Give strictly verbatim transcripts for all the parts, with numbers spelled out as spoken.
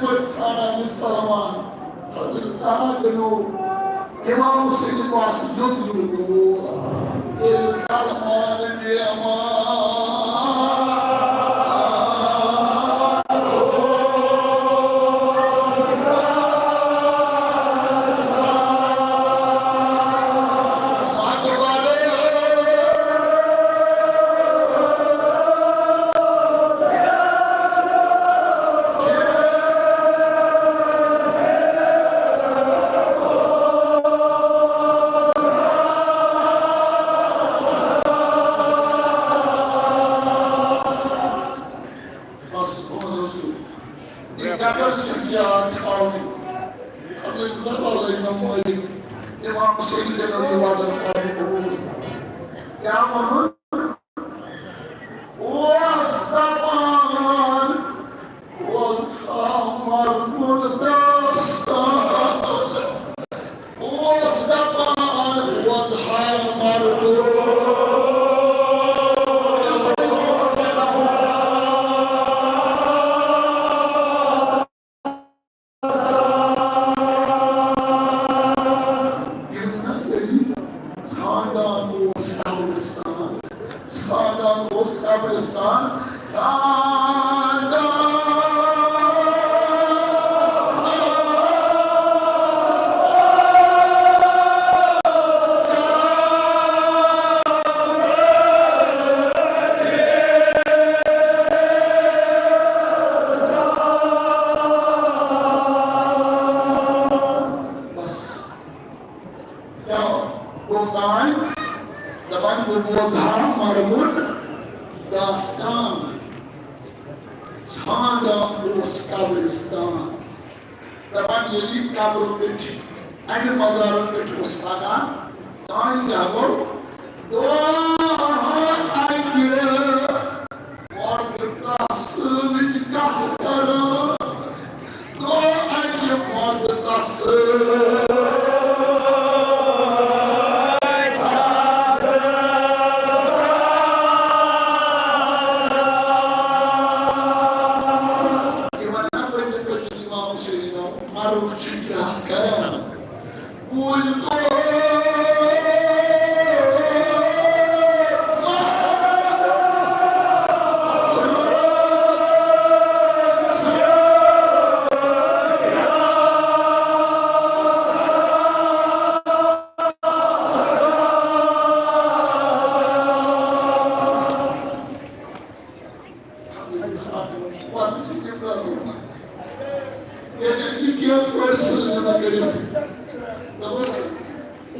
پٲٹھۍ ژھانڈان یہِ سلمان، حضرت زہرا بنو امام حسین واسطہٕ دیُت یہِ قبول۔ ییٚلہِ سلمان امام بس، تُہُنٛد اوس یہِ قبر چھَس یاد تھاوٕنۍ۔ حضرت زہرا علیہ مالک، امام حسین بن علی وعدن قابل قبول۔ کیٛاہ وَنُن؟ اوس دَپان، اوس خامر مُردَس تان۔ اوس دَپان، اوس خامر مُردَس۔ یِم نہ صحیح ژھانڈان اوس قبرستان، ژھانڈان اوس قبرستان، ژھانڈان۔ بس۔ کیٛاہ گوٚو تام؟ دَپان، بہٕ بوزٕ ہا مرمُت داستان، ژھانڈان اوس قبرستان۔ دَپان، ییٚلہِ یہِ قبرٕ پٮ۪ٹھ، اَمہِ مزارٕ پٮ۪ٹھ اوس پَکان، تام کیٛاہ گوٚو؟ دۄہ اَکہِ وۄرد تس سۭتۍ کتھ کران، گوٚو اکہِ وۄرد تس سۭتۍ۔ یہِ ونان پٔتِم پٔتِم امام حسین، مرُن چھُ کیٛاہ کران؟ ییٚتٮ۪ن تہِ کینٛہہ فٲصلہٕ نِنہٕ کٔرِتھ۔ دوٚپُس،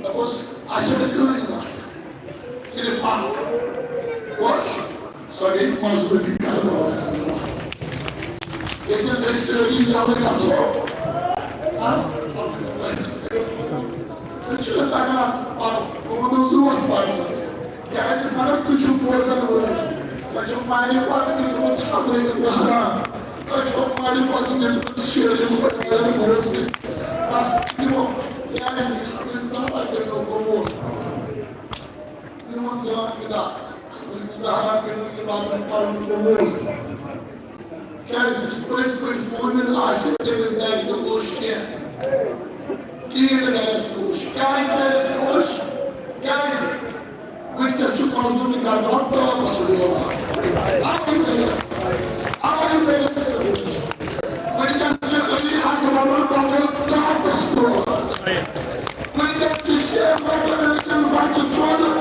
دوٚپُس، اَتھ چھَنہٕ کٕہٕنۍ وَتھ۔ صرف اَکھ۔ کۄس؟ سۄ گٔے مذہبی کربلاہَس منٛز وَتھ۔ ییٚتٮ۪ن أسۍ سٲری یَلہٕ گژھو، ہاں؟ أسۍ چھِنہٕ تَگان پَرُن۔ بہٕ وَنو زٕ وَتھ پَرنَس۔ کیٛازِ؟ مگر تُہۍ چھِو بوزن وٲلۍ، تۄہہِ چھو معرفت دِژمٕژ حضرت زہرا، تۄہہِ چھو معرفت دِژمٕژ شیرِ خۄدایَن بوزنٕچ۔ بس تِمو، کیٛازِ؟ حضرت زہرا کٔرِو قبول۔ میون جان فدا، حضرت زہرا کٔرِو عبادت پَرُن قبول۔ کیٛازِ یُس پٔزۍ پٲٹھۍ مومِن آسہِ، تٔمِس دَرِ نہٕ اوٚش کینٛہہ۔ کِہیٖنۍ نہٕ دَرٮ۪س نہٕ اوٚش۔ کیٛازِ دَرٮ۪س نہٕ اوٚش؟ کیٛازِ؟ وٕنکٮ۪س چھُ مظلوٗم کربلا ٹاپس پٮ۪ٹھ روزان۔ اَوَے دَرٮ۪س، اَوَے دَرٮ۪س نہٕ اوٚش۔ وٕنکٮ۪س چھُ علی اکبر البدر ٹاپس پٮ۪ٹھ روزان۔ وٕنکٮ۪س چھِ شیخ بدر الدین بچہٕ سوزان۔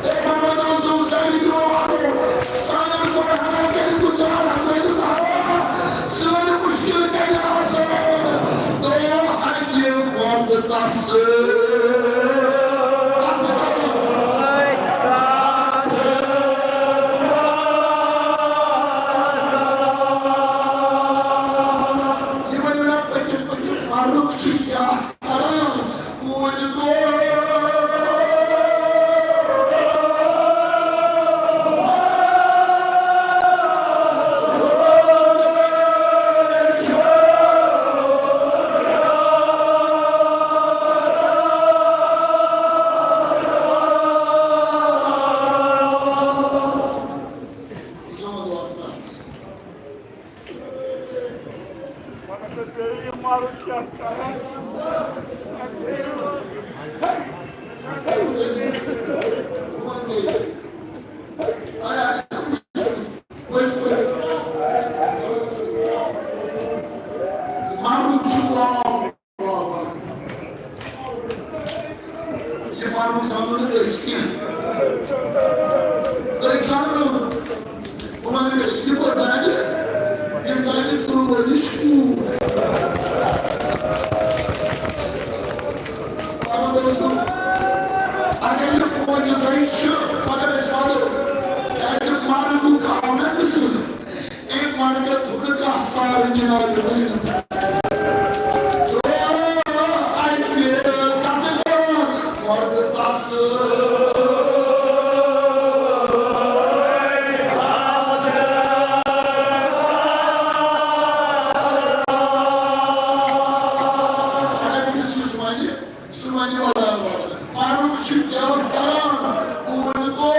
اے محمد رسول سعید تِمو وَنو، سانٮ۪ن گۄناہن کٔرِو گُزار حضرت زہرا، سٲنۍ مُشکِل کَرِ آسان۔ دۄہ اَکہِ وۄندٕ تَس سۭتۍ۔ یہِ ؤنِو نا پٔتِم پٔتِم فرق چھُ کیٛاہ؟ بیٚیہِ مَرُن کیٛاہ کَرٕ؟ مَرُن چھُ لال۔ یہِ پَرُن زانو نہٕ أسۍ کینٛہہ۔ أسۍ زانو نہٕ۔ بہٕ وَنہٕ، یہِ کۄس زانہِ؟ یہِ زانہِ ترٛوٚو ؤرِش کوٗر۔ اگر یہِ فوجہِ زَنہِ چھِ، مگر أسۍ وَنو، کیٛازِ مَرنُک آو نہ قٕصہٕ؟ أمۍ مَرگَن تھوٚو نہٕ کانٛہہ سارٕ جِناب زینَس۔ او، اَتہِ کَتہِ گوٚو مَرد تَس؟ اگر یُس یُس وَنہِ، سُہ وَنہِ وَلان وَلان۔ پَرُن چھُ پٮ۪وان کَران۔ بوٗزتو۔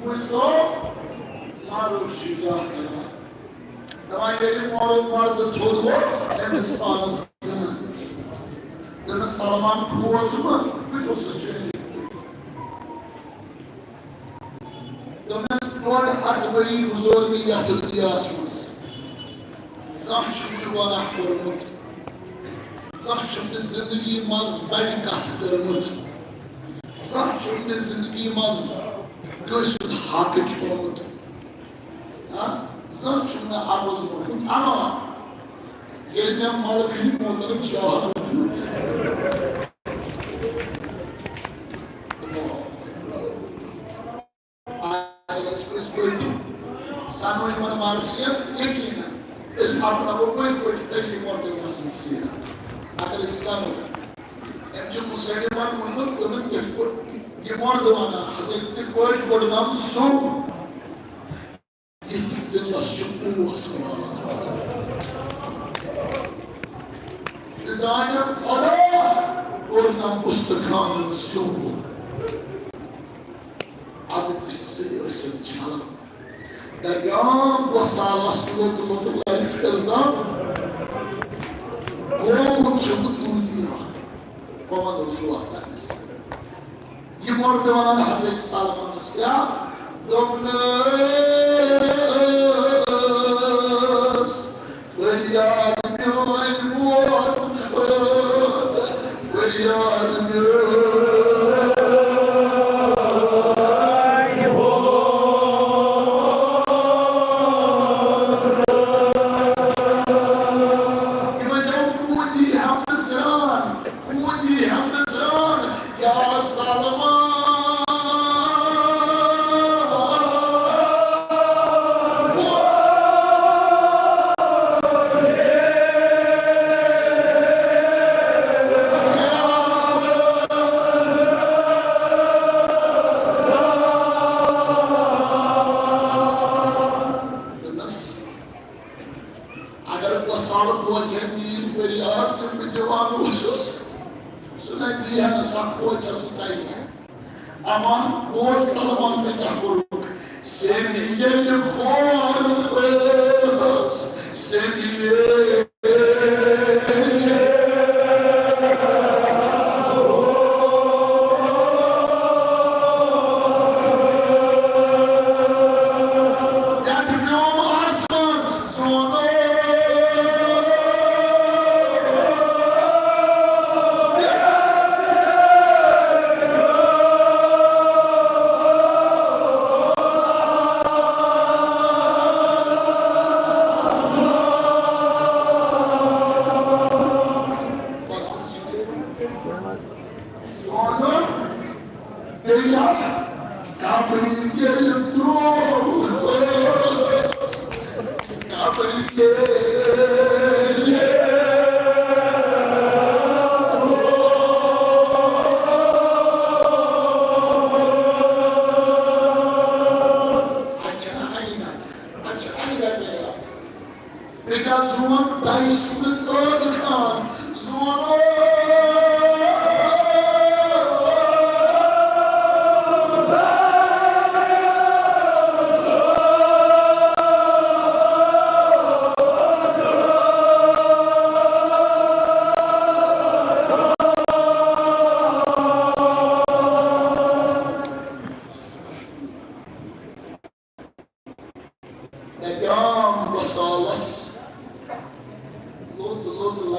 وٕچھ تو، مَرُن چھُ یہِ اَکھ کَران۔ دَپان، ییٚلہِ مَرُن مَردٕ تھوٚد ووٚتھ، أمِس پانَس کٕنان۔ دوٚپمَس، سَلمان کھوژ مہٕ، بہٕ تہِ اوسُس چٲنۍ۔ دوٚپمَس، ڈۄڈ ہَتھ ؤری گُزور مےٚ یَتھ دُنیاہَس منٛز۔ زانٛہہ چھُم نہٕ گۄناہ کوٚرمُت۔ زانٛہہ چھُم نہٕ زِندگی منٛز بَڈِ کَتھ کٔرمٕژ۔ زانٛہہ چھُم نہٕ زِندگی منٛز کٲنٛسہِ ہُنٛد حق کھیوٚمُت۔ ہاں، زانٛہہ چھُم نہٕ عوض کوٚرمُت۔ اما ییٚلہِ مےٚ مَلکہٕ نہِ موتَن چاو دیُت۔ اگر أسۍ پٔزۍ پٲٹھۍ سَنو یِمَن مَرثیَن، یقیٖناً أسۍ اَپناوو پٔزۍ پٲٹھۍ علی مرتضیٰ سٕنٛز سیٖرت۔ اگر أسۍ سَنو، أمۍ چھُ مُصنِفَن ووٚنمُت، دوٚپُن، تِتھ پٲٹھۍ یہِ مرد وَنان، حضرت، تِتھ پٲٹھۍ کوٚڑنَم سُہ، ییٚتہِ زِندَس چھُ اوس وَنان۔ زانہِ خۄدا کوٚرنَم اُستخانَن سُہ۔ اَدٕ تہِ سۭتۍ ٲسِن چھلان۔ دریاب وسالس لوٚت لوٚت لرِ پھِرناو۔ گومُت چھُ بہٕ دوٗدی اکھ۔ بہٕ وَنہٕ رسوٗل اکھ کرنَس۔ یہِ مۄردٕ وَنان حضرت سلمانَس کیٛاہ؟ دوٚپنَس، فریاد میٲنۍ بوز، فریاد میٲنۍ بوز۔ یِمَن چھِ یِم کوٗدی ہٮ۪مہٕ سرٛان، کوٗدی ہٮ۪مہٕ سرٛان، یا سلمان۔ دوٚپنَس، اگر بہٕ سڑ بوزِ ہے میٲنۍ فریاد، یِم بہٕ دِوان اوسُس، سُہ نہ دی ہا نہٕ سۄ کھوژ ہا سُہ ژَلہِ ہا۔ اما بوز سلمان مےٚ کیٛاہ کوٚرُکھ۔ سیٚمہِ ییٚلہِ کھور ٲس، سیٚمہِ ییٚلہِ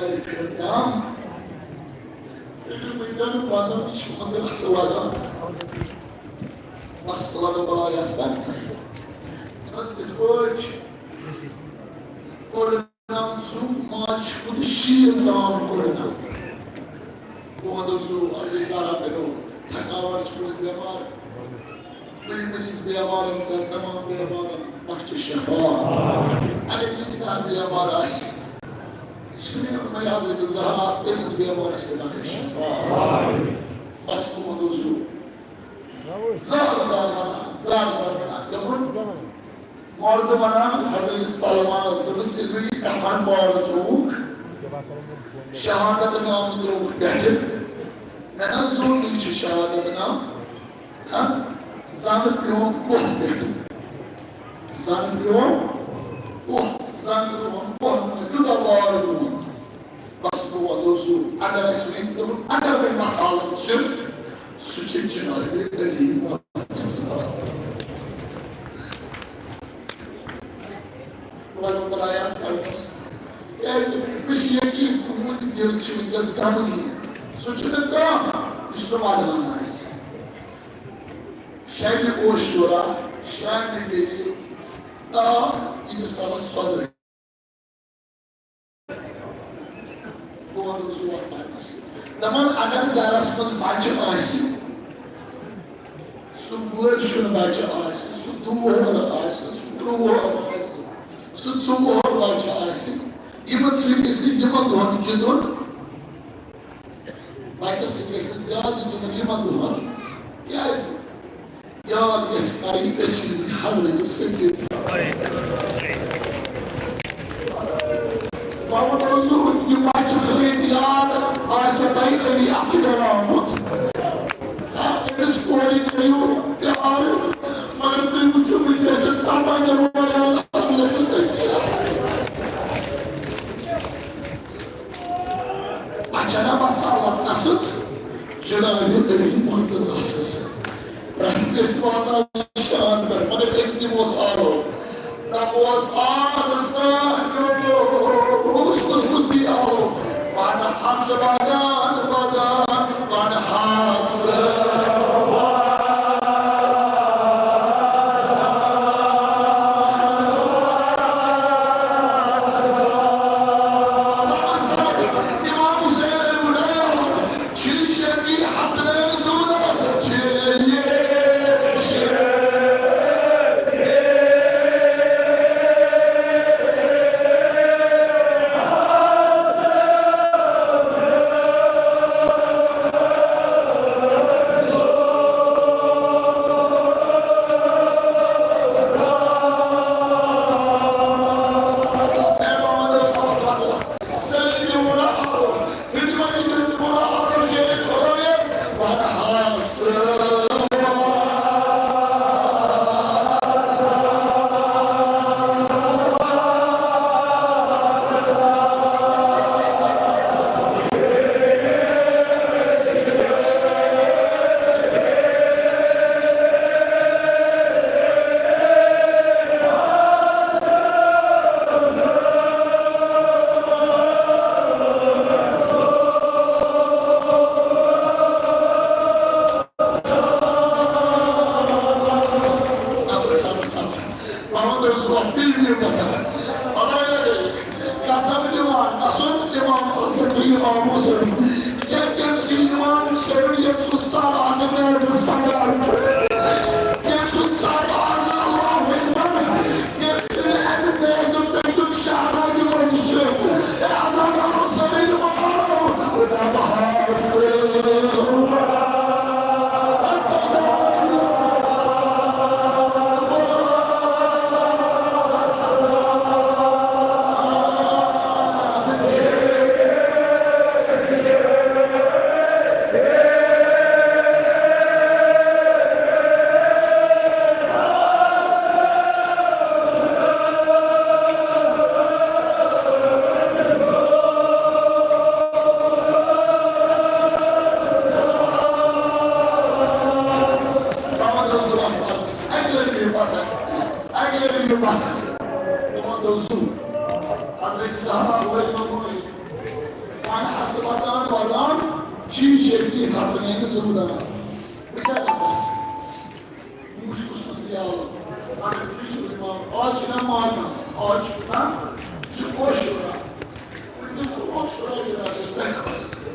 پھِرِ تام۔ ییٚلہِ وٕنکٮ۪ن وَنُن چھُ مگر اَصٕل لَگان۔ بَس لَگان بَلاے اَتھ پَرنَس۔ تِتھ پٲٹھۍ کوٚر نام سُہ ماجہِ ہُنٛد شیٖر تام کوٚر نام۔ دود اوس، عرض ذرا پیٚو، تھکاوٹ چھُ، بہٕ چھُس بٮ۪مار۔ کُنہِ مٔریٖض بٮ۪مار، اِنسان تمام بٮ۪مارَن بخش شفا۔ اگر یہِ تہِ کانٛہہ بٮ۪مار آسہِ، یہِ چھُنہٕ یِوان حضرت زہرا، تٔمِس بٮ۪مارَس تہِ بخش شفا۔ بس محمد حضور۔ زار زار وَنان، زار زار وَنان۔ دوٚپُن، مَرد وَنان حضرت سلمانَس، دوٚپُس، ییٚلہِ مےٚ یہِ کفن پارٕ ترٛووُکھ، شہادت نامہٕ ترٛووُکھ پٮ۪ٹھٕ، مےٚ نہ زوٗنٕے چھُ شہادت نامہٕ۔ ہاں، زَن پیوٚم کۄٹھ پٮ۪ٹھ۔ زَن پیوٚم کۄٹھ، زَن پیوٚم کۄٹھ، یوٗتاہ وار پیوٚم۔ بس بہٕ وَنو سُہ، اگر اَسہِ وۄنۍ تِم اگر وۄنۍ مسالہٕ چھِ، سُہ چھِ جناب علی محمد۔ وَنو بَلاے اَتھ پَرنَس۔ کیٛازِ مےٚ چھُ یقیٖن تُہُنٛد دِل چھُ وٕنکیٚس غمگیٖن۔ سُہ چھُنہٕ کانٛہہ یُس نہٕ وَدوان آسہِ۔ شامِ عاشورا، شامِ دلیل، تاپھ ییٖتِس کالَس ژۄدٲہِم۔ دود اوس وۄتھان۔ دَپان، اگر گَرَس منٛز بَچہٕ آسہِ، سُہ وُہَر شُر بَچہٕ آسہِ، سُہ دُوُہَر آسہِ، سُہ ترٛوُہَر آسہِ، سُہ ژوٚوُہَر بَچہٕ آسہِ، یِمَن سۭتۍ گژھِ نہٕ یِمَن دۄہَن گِنٛدُن۔ بَچَس سۭتۍ گژھِ نہٕ زیادٕ گِنٛدُن یِمَن دۄہَن۔ کیٛازِ؟ یاد گژھِ کَرٕنۍ أسۍ حضرت سید۔ بابا منظور، یہِ بَچہٕ تھٲیِتھ یاد، آسہِ تۄہہِ علی اصغر آمُت۔ ہا، أمِس کورِ کٔرِو پیار، مگر تُہۍ وٕچھِو، وٕنکیٚس چھِ تَمَے رویان حضرت سید۔ اچھا، نہ بس سالت نسٕژ جناب علی مرتضی سٕنٛز۔ پرٛٮ۪تھ کٲنٛسہِ واتان شان پٮ۪ٹھ، مگر أسۍ دِموس آلو۔ دَپوس، آد سا کیٛو، کُس، کُس، کُس دی آلو؟ وَنہٕ ہس ودان ودان، وَنہٕ ہس۔ امام حسین بُڈایوت، شیخ شبیر حسنین زوٗنر، چھِ یہِ۔ محمد رسول اللہ، تیل دِیِو پَتھر۔ اللہ علیہ۔ قسم دِوان، قسم دِوان، قسم دِوان، قسم۔ ژےٚ کٔمۍ سٕنٛدۍ دِوان، ژےٚ کٔمۍ سُنٛد سر آز نازِ سنگار۔ کٔمۍ سُنٛد سر آز اللہ اکبر۔ کٔمۍ سٕنٛدِ اَمہِ نازِ پٮ۪ٹھ دیُت شہناز منٛز چھُ۔ اے عذاب اللہ سبحانہ و تعالیٰ۔ پانہٕ ہسہٕ وَدان وَدان، چھی شیخی حسنین زُمرہ۔ بہٕ کیٛاہ دَپَس؟ یِم چھِ کُس کُس دیاوٕ؟ اگر تُہۍ چھِو دِوان، آز چھُنہ ماتم، آز چھُنہ، یہِ چھُ عاشورہ۔ وۄنۍ دیُت عاشورہ جنازَس تۄہہِ خٲطرٕ۔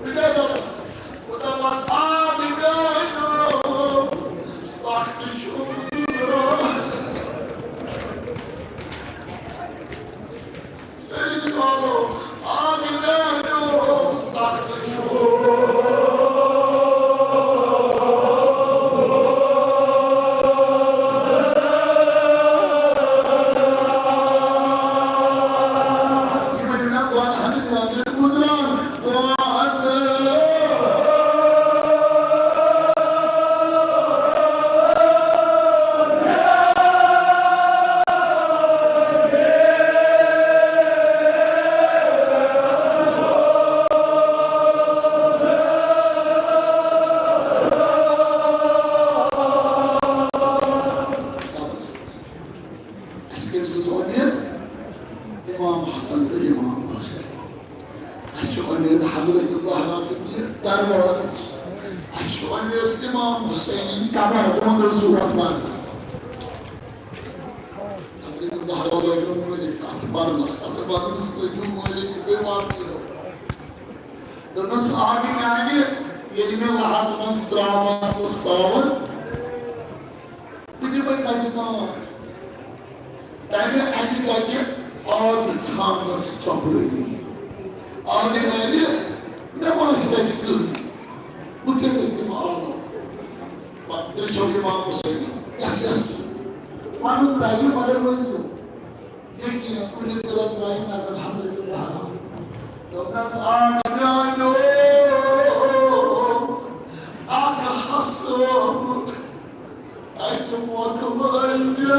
بہٕ کیٛاہ دَپَس؟ بہٕ دَپَس، آ، بہٕ میٛانیو، سَخ تہِ چھُ گُزران۔ سٲری نِوالو، آ، بہٕ میٛانیو، سَخ تہِ چھُ۔ یہِ ؤنِو نا، بہٕ وَنہٕ ہا نہٕ میٛانٮ۪ن گُزران۔ اَسہِ کٔمۍ سٕنٛز وۄمید؟ امام حسن تہٕ امام حسین۔ اَسہِ چھِ وۄمید حضرت زہرا سٕنٛدِ دربارٕچ۔ اَسہِ چھِ وۄمید امام حسینٕنۍ قبر اوٚنٛدر صوٗرت پرنَس۔ حضرت زہرا لٲگِو مٲلِک اَتھ پرنَس، اَتھ پرنَس لٲگِو مٲلِک، بیٚیہِ واپی رو۔ دوٚپنَس، آبِ میٛانہِ، ییٚلہِ مےٚ لحظ منٛز ترٛاوان تہٕ ساوان، بہٕ دِمَے تَتہِ دانٛد۔ تَمہِ اَنہِ تَتہِ آبہٕ ژھانٛڈ ژۄپٲری۔ آبِ میٛانہِ، مےٚ ما آسہِ تَتہِ کٕہٕنۍ۔ بہٕ کٔمِس دِمہٕ آب؟ پَتہٕ پرٛژھو اِمام حُسینَن، یَس یَس وَنُن تَگہِ، مگر ؤنۍزیو۔ یقیناً کُنہِ دِلَس درٛایہِ نظر حضرت زہرا۔ دوٚپنَس، آ میٛانیو، اَکھ ہسہٕ، اَتہِ مۄکلٲے زِ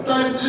تَتہِ۔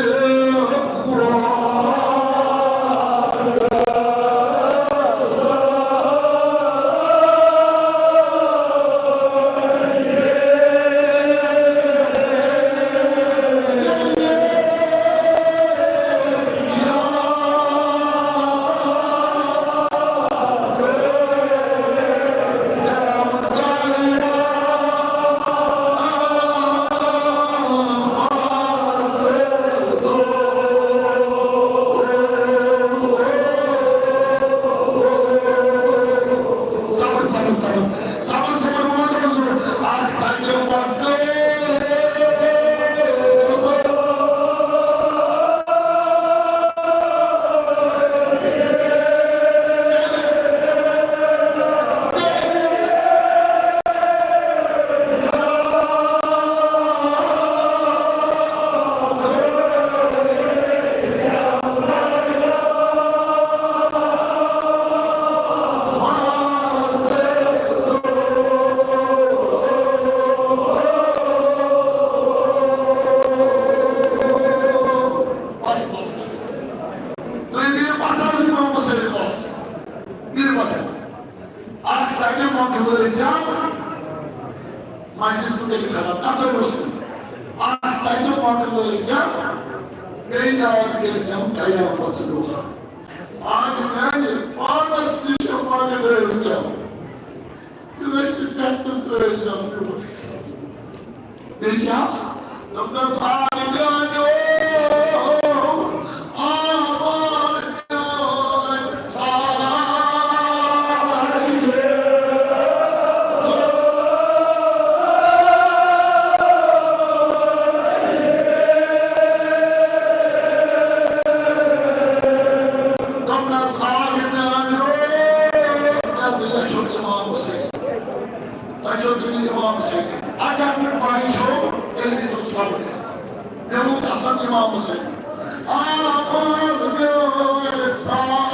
صبر، صبر، صبر۔ صبر، صبر، محمد رسول۔ اکھ تھدِ پتہٕ۔ بس، بس، بس۔ تُہۍ بِہِو پتھر، اِمام حُسین اوس۔ بِہِو پتھر۔ اکھ تَتہِ مۄکلٲے زیو، مجلس تہٕ تیٚلہِ خراب، کتھ اوس؟ اکھ تَتہِ مۄکلٲے زیو، بیٚیہِ یاد کٔرۍ زیو قیامت دۄہ۔ آز میانہِ پانس نِش مۄکلٲے زیو، یہِ ٲسۍ پٮ۪ٹھ تہٕ ترٛٲے زیو میون حِصہٕ۔ بیٚیہِ کیٛاہ؟ دوٚپنَس، آ میٛانیو، آ میٛانیو سارے۔ دوٚپنَس، آ میٛانیو، مےٚ دِیِو اِمام حُسین۔ تۄہہِ چھو دلیل امام حسین۔ اگر نہٕ پاے چھو، تیٚلہِ دیٖتو ژھۄپہٕ۔ مےٚ ووٚن قسم امام حسین۔ آ، پانہٕ میٲنۍ سارے۔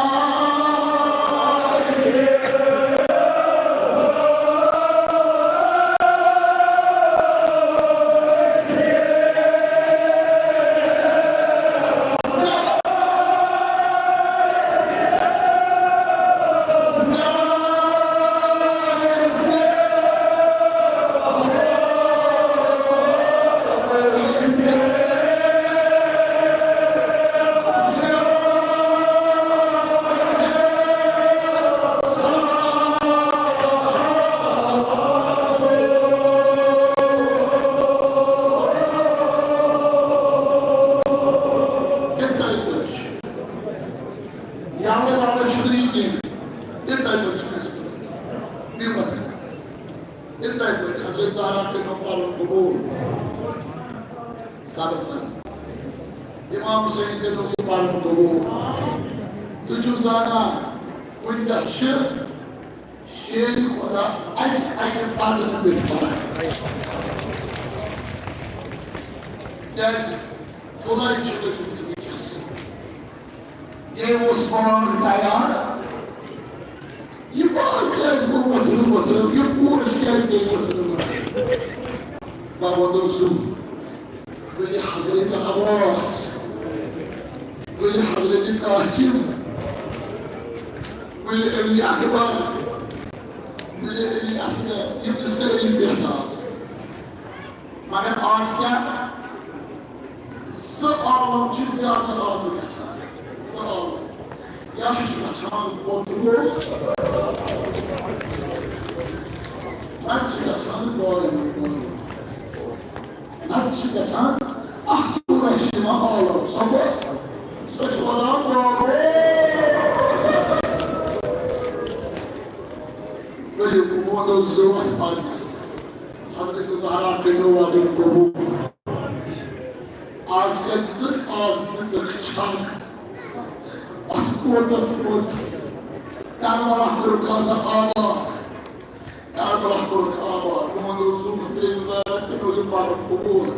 یَلہٕ وَلہٕ چھُنہٕ یہِ کینٛہہ۔ یِتھَے پٲٹھۍ چھُ اَسہِ بِہِو وۄتھٕنۍ۔ یِتھَے پٲٹھۍ حضرت زہرا کٔرِو پَرُن قبوٗل۔ صبر سان۔ اِمام حُسین کٔرِو یہِ پَرُن قبوٗل۔ تُہۍ چھِو زانان، وٕنکٮ۪س چھِ شیرِ خۄدا اَکہِ اَکہِ پَتہٕ نہٕ پیٚٹھۍ پَران۔ کیٛازِ؟ خۄداے چھِ لٔجمٕژ وٕنکٮ۪س۔ یہِ اوس پان تیار۔ یہِ پان کیٛازِ گوٚو وۄتھرٕ وۄتھرٕ؟ یہِ پوش کیٛازِ گٔے وۄتھرٕ وۄتھرٕ؟ بابا دوستو، ؤلۍ حضرت عباس، ؤلۍ حضرت قاسم، ؤلۍ علی اکبر، ؤلۍ علی اصغر، یِم چھِ سٲری پٮ۪ٹھ آز۔ مگر آز کیٛاہ؟ زٕ عالم چھِ زیادٕ آز گژھان۔ زٕ عالم۔ یا چھِ گژھان پوٚت برونٛہہ، نتہٕ چھِ گژھان دورٕ برونٛہہ۔ نتہٕ چھِ گژھان اکھ کوٗر چھِ دِوان عالم۔ سۄ کۄس؟ سۄ چھِ وَنان بابا۔ ؤلِو، ووتو زٕ وَتھ پَرنَس۔ حضرت زہرا کٔرِو وعدٕ قبوٗل۔ آز کیٛاہ دِژٕکھ؟ آز دِژٕکھ چھَک۔ اَتھ کوتَر کوتَس۔ کربلا کوٚرُکھ آز آباد۔ کربلا کوٚرُکھ آباد۔ تِمَن دوٚپ، حضرت زہرا کٔرِو یہِ پَرُن قبوٗل۔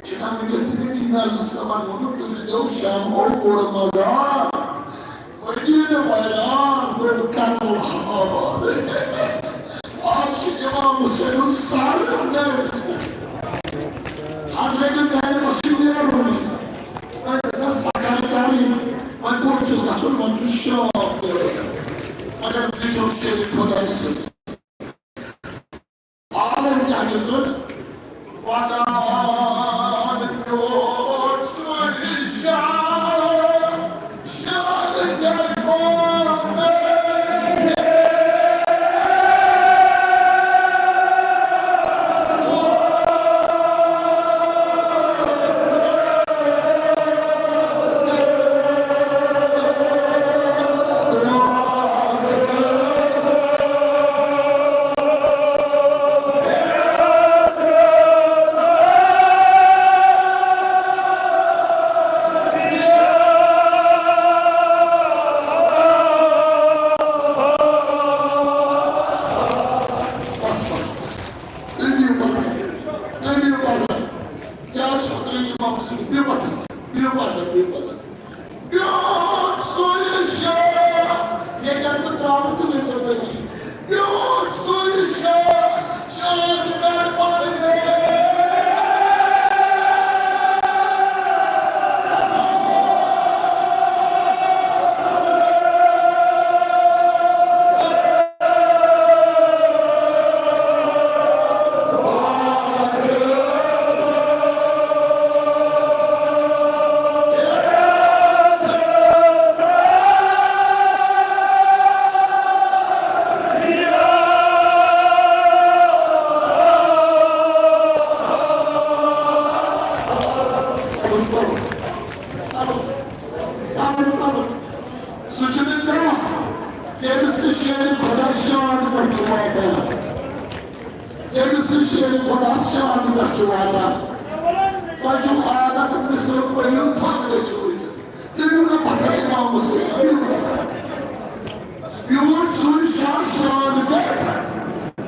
چھِنہ وٕنِتھ تہِ مےٚ یہِ مرزٕ صٲبَن ووٚنمُت، تُہۍ دِیِو شامہٕ اوٚبُر مزار۔ مدینہ ویران گوٚو کربلا آباد۔ آز چھُ امام حسین ہُنٛد سر میزس پٮ۪ٹھ۔ حضرت زینبس چھُ نیرُن۔ وۄنۍ گژھِ نہ سفر کرٕنۍ۔ وۄنۍ کوٚت چھُس گژھُن؟ وۄنۍ چھُ شام نیرُن۔ مگر بِچُم شیرِ خۄداے سٕنٛز۔ عالم کیٛاہ دیُتُن؟ وطن پیوٚو سُے شان، شان پیوٚو۔ بس، بس، بس۔ تُہۍ بِہِو پَتھَر۔ تُہۍ بِہِو پَتھَر۔ کیٛاہ چھُ تُہۍ اِمام حُسین؟ بِہِو پَتھَر۔ بِہِو پَتھَر، بِہِو پَتھَر۔ بیوٗٹھ سُے شاہ، ییٚتٮ۪ن بہٕ ترٛاوٕ تہٕ ؤنۍزیو تُہۍ مےٚ۔ بیوٗٹھ سُے شاہ، شاد مہربان۔ سُہ چھُنہٕ کانٛہہ، ییٚمِس نہٕ شیرِ خۄدا شان پٮ۪ٹھ چھُ واتان۔ ییٚمِس نہٕ شیرِ خۄدا شان پٮ۪ٹھ چھُ واتان۔ تۄہہِ چھُو عادت مِصرُک پٔرِو تھوٚد گٔژھِو وٕنہِ۔ تٔمۍ ووٚن نہٕ پَتہٕ اِمام حُسین، بیوٗٹھ سُے شان شان پٮ۪ٹھ۔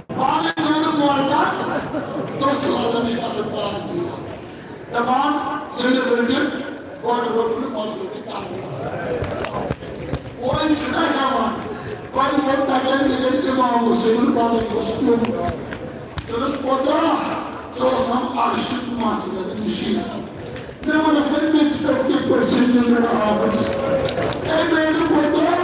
پانہٕ گٔے نہٕ مۄردان، تۄہہِ تہِ واتان یہِ کَتھ پانسٕے۔ دَپان، ییٚلہِ رٔٹِتھ گۄڈٕ روٚٹ نہٕ مَزٕ روٚٹِتھ کَتھ۔ وۄنۍ چھُنہ ہٮ۪وان۔ وۄنۍ ووٚن تَتٮ۪ن ییٚتٮ۪ن اِمام حُسینُن پَنُن اوس پیوٚمُت۔ دوٚپُس، پوترا، ژٕ اوسَم عرشہِ مسجد نِشی۔ مےٚ ووٚنُکھ، وۄنۍ میٚژِ پٮ۪ٹھ کِتھ پٲٹھۍ چھِ نِندٕر آمٕژ؟ اے میٛانہِ پوترا،